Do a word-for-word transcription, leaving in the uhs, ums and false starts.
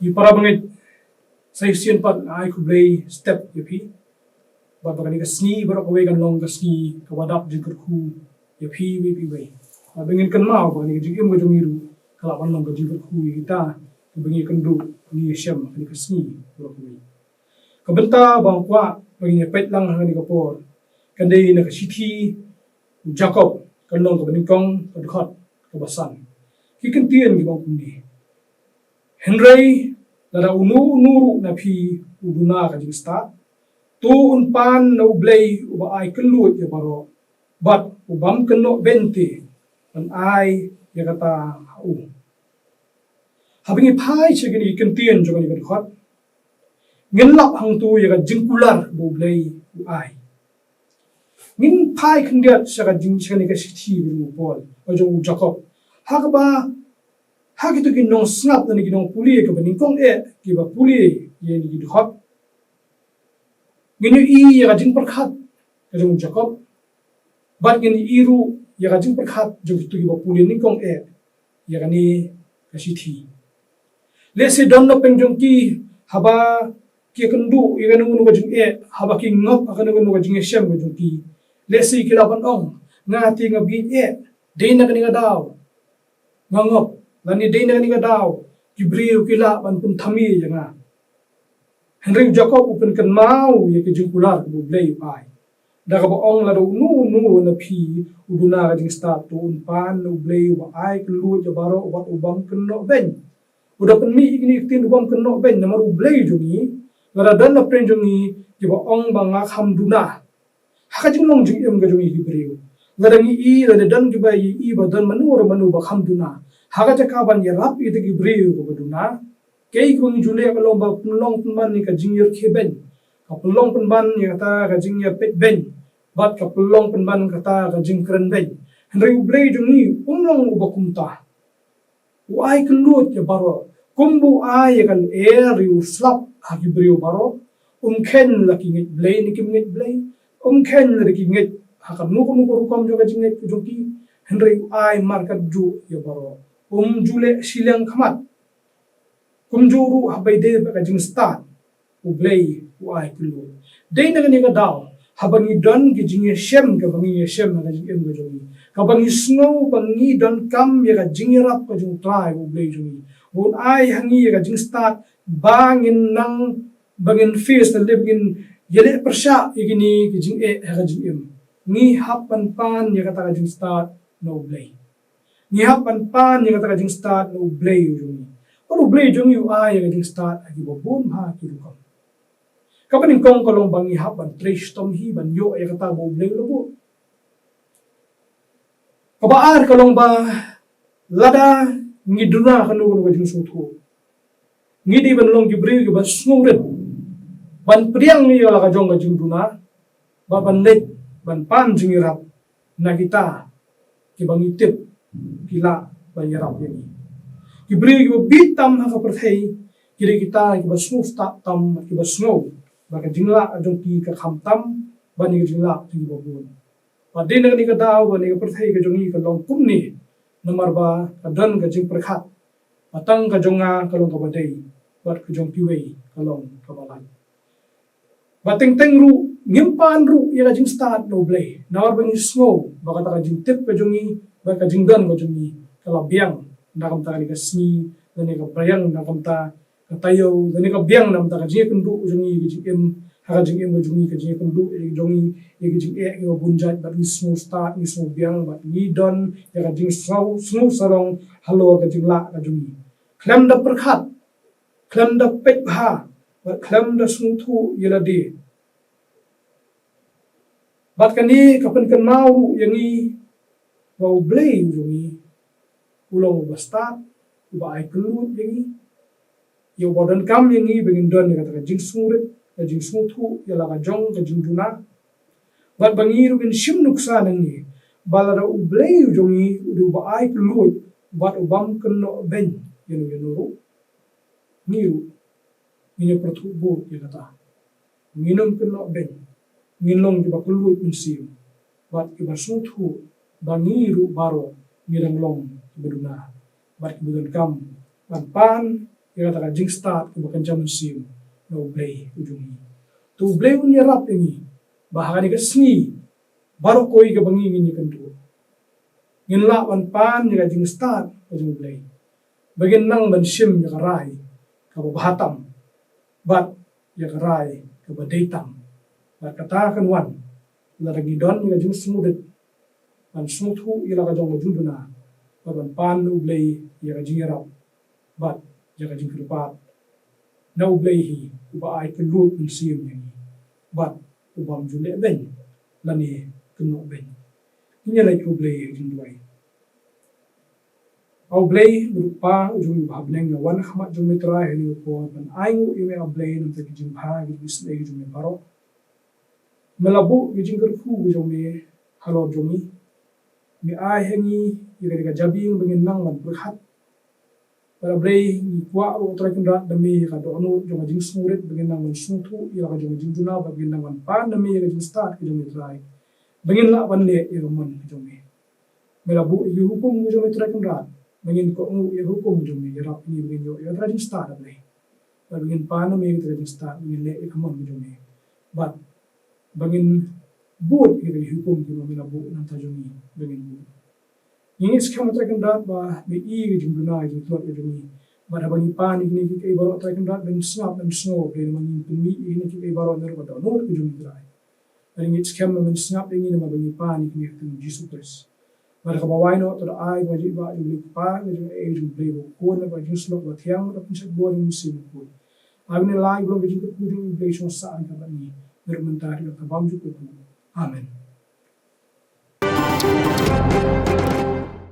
Ngi para bangeit, sa shisien pat nga ai khublei step ïa phi. Bad ba kane ka sngi baroh kawei kan long ka sngi kaba dap jingkyrkhu ïa phi iwei pa iwei. Bad ba ngin kynmaw ba kane ka jingim ka jong ngi ruh ka lah ban long ka jingkyrkhu ïa kita kiba ngi ïakynduh, ngi ïashem ha kane ka sngi baroh kawei. Ka bynta ba nga kwah ba ngin ïa peit lang ha kane ka por kan dei na ka shithi u Jakob, ka lynnong kaba nyngkong, ka dkhot kaba san. Ki kyntien kiba ong kumne: Hynrei lada uno uno ruh na phi u duna ka jingstad, to un pan na U Blei uba ai kylluid ïa baroh, bad u bym kynnoh beiñ te, ban ai ïa kata ha u. Haba ngi phai sha kine ki kyntien jong kane ka dkhot, ngin lap hangto ïa ka jingkular ba U Blei u ai. Ngin phai khyndiat sha ka jing, sha kane ka shithi ka jong u Paul, ka jong u Jakob. Ha kaba, ha kito ki nongsngap lane ki nongpule kaba nyngkong eh kiba pule ïa kine ki dkhot, ngin ïohi ïa ka jingpyrkhat ka jong u Jakob. Bad ngin ïohi ruh ïa ka jingpyrkhat jong kito kiba pule nyngkong eh ïa kane ka shithi. Lehse don na pdeng jong ki, haba ki ïakynduh ïa kano kano ka jingeh, haba ki ngop ha kano kano ka jingïashem ka jong ki, lehse ki lah ban ong, nga te nga bieit eh, dei na kane ka daw nga ngop, lane dei na kane ka daw ki briew ki lah ban pynthame ïa nga. Hynrei u Jakob u pynkynmaw ïa ka jingkular kaba U Blei u ai, da kaba ong, lada uno uno na phi u duna ka jingstad, to un pan na U Blei uba ai kylluid ïa baroh, bad u bym kynnoh beiñ. U da pynmih ïa kine ki ktien u bym kynnoh beiñ namar U Blei jong ngi, lada don na pdeng jong ngi kiba ong ba nga kham duna ha ka jinglong jingim ka jong ngi ki briew, lada ngi i, lada don kiba i, i ba don mano re mano ba kham duna, ha ka jaka ban ïarap ïa kita ki briew kiba duna, kaei kaba ngi ju leh ka long ba pynlong pynban ïa ka jingïarkhie beiñ, ka pynlong pynban ïa kata ka jingïapeit beiñ, bad ka pynlong pynban kata ka jingkren beiñ. Hynrei U Blei jong ngi um long uba kumta. U ai kylluid ïa baroh. Kumba u ai ïa ka lyer ïa u slap ha ki briew baroh, um kheiñ la ki ngeit Blei ne kim ngeit Blei, um kheiñ la ki ngeit ha kano kano ka rukom jong ka jingngeit ka jong ki, hynrei u ai markatjuh ïa baroh. Um ju leh shiliang khmat. Kumjuh ruh haba ïadei bad ka jingstad, U Blei u ai kylluid. Dei na kane ka daw, haba ngi don ki jingïashem kaba ngi ïashem ha ka jingim ka jong ngi, kaba ngi sngew ba ngi donkam ïa ka jingïarap ka jong U Trai U Blei jong ngi, ba un ai ha ngi ïa ka jingstad ba ngin nang, ba ngin face, lane ba ngin ïaleh pyrshah ïa kine ki jingeh ha ka jingim, ngi hap ban pan ïa kata ka jingstad na U Blei. Ngi hap ban pan ïa kata ka jingstad na U Blei u jong ngi. Bad U Blei jong ngi u ai ïa ka jingstad ha kiba bun bha ki rukom. Kaba nyngkong ka long ba ngi hap ban trei shitom hi ban ïoh ïa kata ba U Blei u la buh. Kaba ar ka long ba lada ngi duna kano kano ka jingsngewthuh, ngi dei ban long ki briew kiba sngewrit ban pdiang ïa la ka jong ka jingduna, bad ban leit ban pan jingïarap na kita kiba ngi tip ki lah ban ïarap ïa ngi. Ki briew kiba bieit tam ha ka pyrthei ki dei kita kiba sngewstad tam, kiba sngew ba ka jinglah ka jong ki ka kham tam ban ïa ka jinglah jong kiba bun. Bad dei na kane ka daw ba kane ka pyrthei ka jong ngi ka long kumne, namar ba ka don ka jingpyrkhat ba tang ka jong nga ka long kaba dei, bad ka jong kiwei ka long kaba lait. Bad teng teng ruh ngim pan ruh ïa ka jingstad na U Blei, namar ba ngi sngew ba kata ka jingtip ka jong ngi bad ka jingdon ka jong ngi ka la biang na ka bynta kane ka sngi, lane ka biang na ka bynta ka taïew, lane ka biang na ka bynta ka jingïakynduh jong ngi ïa ka jingim, ha ka jingim ka jong ngi, ka jingïakynduh ïa ka jong ngi ïa ka jingeh kiba bun jait, bad ngi sngewstad, ngi sngew biang, bad ngi don ïa ka jingsngew, sngewsarong halor ka jinglah ka jong ngi. Khlem da pyrkhat, khlem da peit bha, bad khlem da sngewthuh ïa lade. Bad kane ka pynkynmaw ruh ïa ngi ba U Blei u jong ngi u long uba stad, uba ai kylluid ïa ngi, ïa uba donkam ïa ngi ba ngin don ïa kata ka jingsngewrit, ka jingsngewthuh ïa la ka jong ka jingduna. Bad ba ngi ruh ngin shim nuksa nangne ba lada U Blei u jong ngi u dei uba ai kylluid bad u bym kynnoh beiñ ïano ïano ruh, ngi ruh ngin ïa pyrthuh bud ïa kata. Ngin ym kynnoh beiñ, ngin long kiba kylluid mynsiem bad kiba sngewthuh ba ngi ruh baroh ngi dang long kiba duna bad kiba donkam ban pan ïa kata ka jingstad kaba kynja mynsiem na U Blei u jong ngi. To U Blei un ïarap ïa ngi ba ha kane ka sngi baroh kawei kaba ngi ngin ïakynduh, ngin lah ban pan ïa ka jingstad ka jong U Blei, ba ngin nang ban shim ïa ka rai kaba bha tam bad ïa ka rai kaba dei tam, bad kata kan wan lada ngi don ïa ka jingsngewrit ban sngewthuh ïa la ka jong ka jingduna bad ban pan na U Blei ïa ka jingïarap bad ïa ka jingkyrpad na U Blei hi, uba ai kylluid mynsiem ïa ngi bad u bym ju leh beiñ lane kynnoh beiñ. Ngin ïa leit ha U Blei ha ka jingduwai. A U Blei, U Kpa u jong ngi uba ha bneng, nga wan ha khmat jong me Trai ha kane ka por ban ainguh ïa me A Blei namar ki jingbha ki jingisynei ki jong me baroh. Me la buh ki jingkyrkhu ki jong me halor jong ngi. Me ai ha ngi ïa kane ka jabieng ba ngin nang ban pyrkhat. Bad A Blei, ngi kwah ruh Trai Kynrad na me ïa ka dohnud jong ka jingsngewrit ba ngin nang ban sngewthuh ïa la ka jong ka jingduna, ba ngin nang ban pan na me ïa ka jingstad ka jong me Trai, ba ngin lah ban leh ïa ka mon ka jong me. Me la buh ïa ki hukum ka jong me Trai Kynrad ba ngin kohnguh ïa ki hukum ka jong me, ïarap ïa ngi ba ngin ïoh ïa ka jingstad A Blei. Bad ba ngin pan na me ïa ka jingstad, ba ngin leh ïa ka mon ka jong me. Bad ba ngin bud ïa ki hukum kiba me la buh na ka bynta jong ngi ba ngin bud. Ngi ngeit skhem Trai Kynrad ba me i ka jingduna ka jingtlot ka jong ngi. Bad haba ngi pan ïa kine kiei baroh Trai Kynrad, ban sngap ban sngew, ba ngin pynmih ïa kine kiei baroh na ka dohnud ka jong ngi Trai. Bad ngi ngeit skhem ba men sngap ïa ngi namar ba ngi pan ïa kine ha ka kyrteng Jisu Khrist. Bad kaba wai noh to da ai ba jingïeit ba jong U Blei Kpa, ka jingaiei jong U Blei Bakhuid, bad ka jingïasyllok bathiang, bad ka jingshad bor jong U Mynsiem Bakhuid. Ai ba ngi la ïa ka burom ka jingkyrkhu jong U Blei shong sah ryngkat bad ngi, naduh mynta haduh katta bymjukut. Amen.